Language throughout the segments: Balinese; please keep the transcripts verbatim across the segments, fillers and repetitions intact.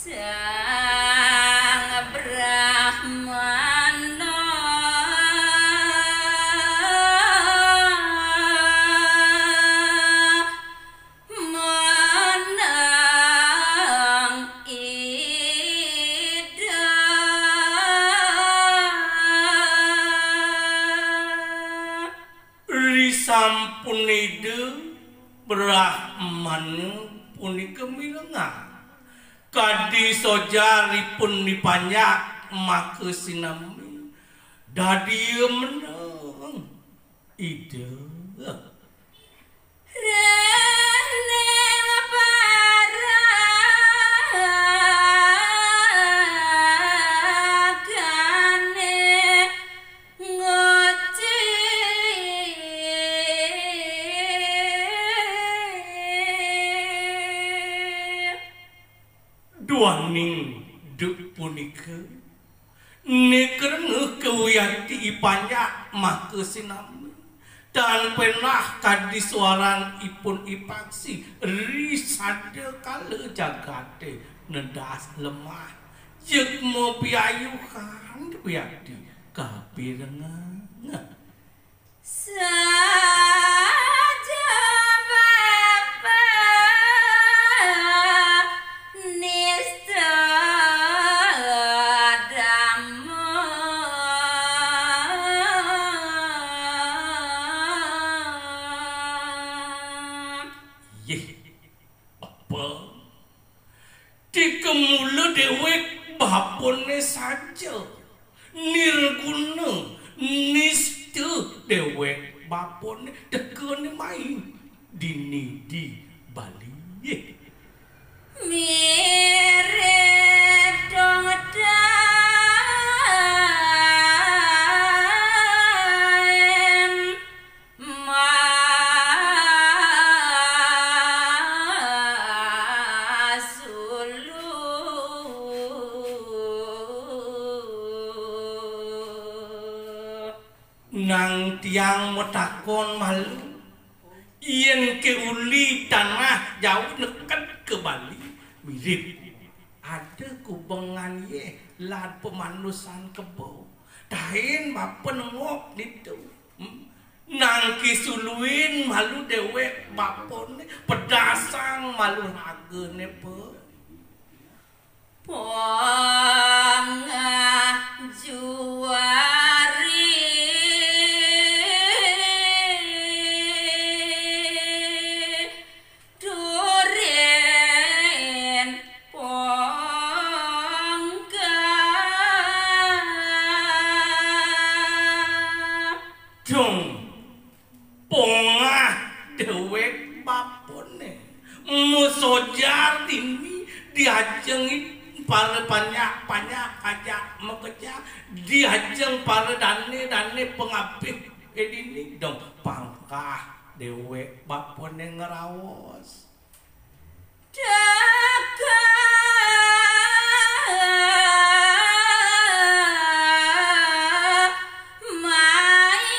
Sang Brahmana menang Ida. Risampun Ida Brahmana punika mirengang kadi sojaripun dipanjak maka sinami, dadia meneng Ida. Rene paragane ngoci. Duaning duk punika, nekrengeh kawiyati ipanjak maka sinami, tan penah kadi suaran ipun ipaksi ri sada kala jagate nedas lemah, jeg mapiayuhan kawiyati kapirengang. Saja bapa nista dama. Yeh, bapa. Tika mula dewek bapane saja nirguna, nista dewek bapane tekane mai dini di Bali. Mirip dong daen masulu. Nang tiang matakon malu, yen ke uli tanah jauh neket ke Bali, mirip. Ada kubengan yeh lan pemanusan kebo. Tain bapa nengok ditu. Hmm. Nang kisuluin malu dewek bapane, pedasang malu ragane pe. Pongah juari. Durin pongah. Dong, pongah dewek bapane. Masojar dini diajeng para panjak-panjak ajak makejang, diajeng para dane-dane pangabih. Eh, dini dong pangkah dewek bapane ngraos. Teka mai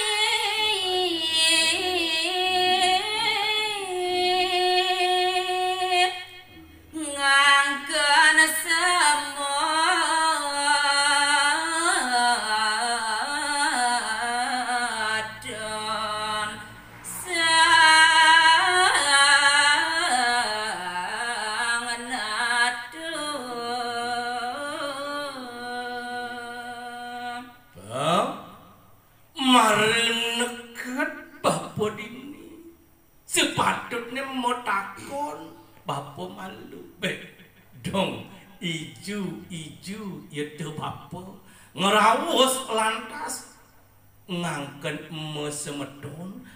ngangken semadon. Sang nata. Bang, mara neket bapa dini. Sepatutne matakon bapa malu. Beh, dong, iju-iju ya te bapa. Ngraos lantas. Ngangken ema semeton,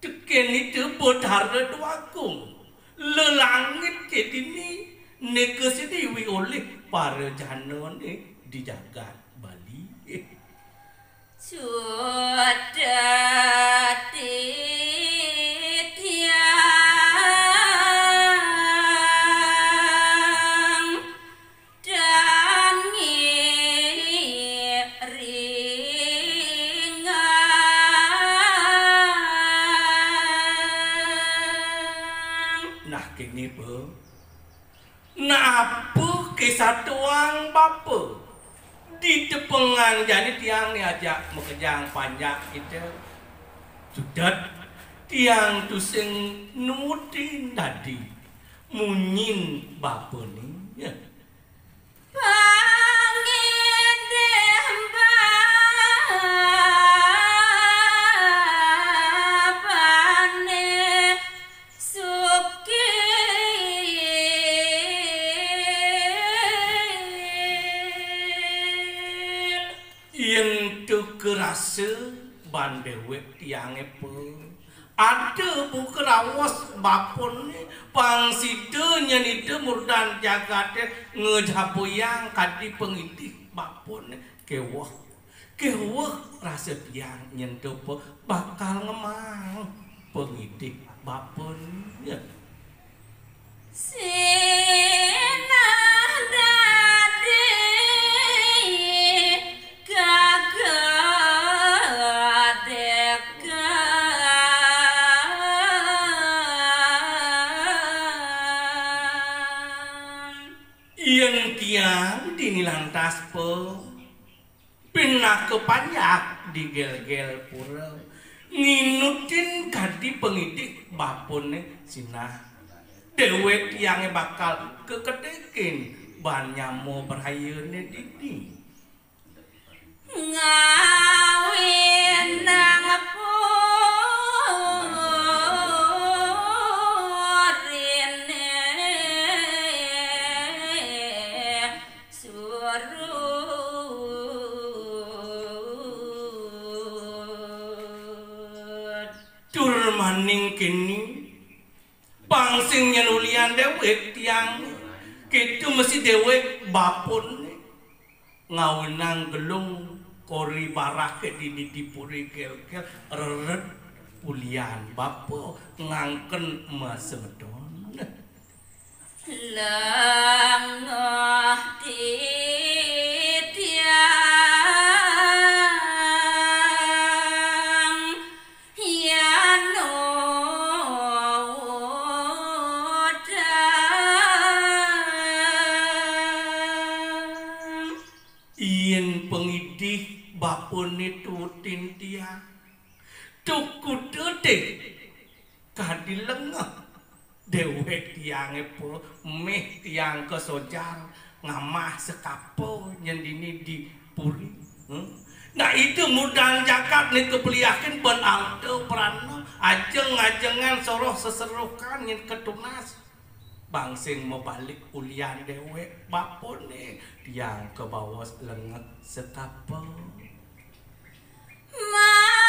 teken ite Betara Dwagung. Lelangit ke dini, neka sediwi olih para janane di jagat Bali. Sudah titiang dan ngiringang. Nah, kene, Pe. Napa kesatuang bapa? Ditepengan jani tiang ni ajak makejang panjak kita. Cutet, tiang tusing nutin dadi munyin bapa ni. Ya. Pangidih bapane sukir. Yen tu kerasa ban dewek tiange pe. Ada buka raos bapane, pang sida nyen ida murdan jagate ngejabuyang kadi pangidih bapane. Keweh, keweh rasa tiang nyen tu pe bakal ngemang pangidih bapane. Sinah dadi kagadekan. Yen tiang dini lantas pe pinaka panjak di gelgel pura, nginutin kadi pangidih bapane sinah. Dewek tiange bakal kekedekin ban nyama brayane dini. Ngawinang purine surut. Tur maning kene, pang sing nyen ulian dewek tiang, keto mesti dewek bapane ngawinang gelung kori barake dini di puri kelkel, rered ulian bapa ngangken masemeton. Lengeh titiang yan udang. Yen pangidih bapane tutin tiang, tuku detik kadi lengeh. Dewek tiange pe meh tiang kasojar ngamah sekapa nyen dini di puri. Hmm? Nah, ida murdan jagat ne kapeliakin ban alta prana, ajeng-ajengan soroh seserokan nyen katunas. Pang sing mabalik ulian dewek bapane, tiang kabaos lengeh sekapa. Maning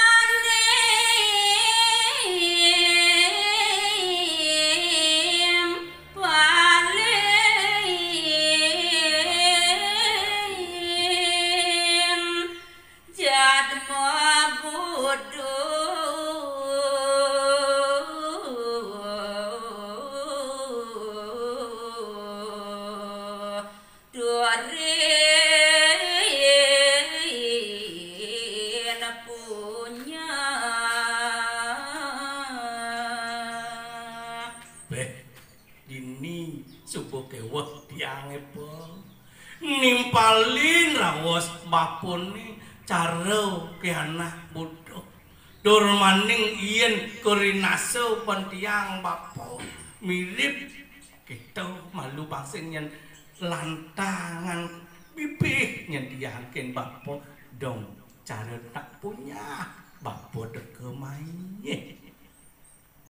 paling jadma buduh. Durin punya. Beh, dini suba keweh tiange pe nimpalin raos bapane cara ke anak buduh. Dur maning yen kerinasa pen tiang bapa mirip Kita malu bangsa nyen lantangan bibih nyen diangkin bapa dong cara tak punya bapa deka mai.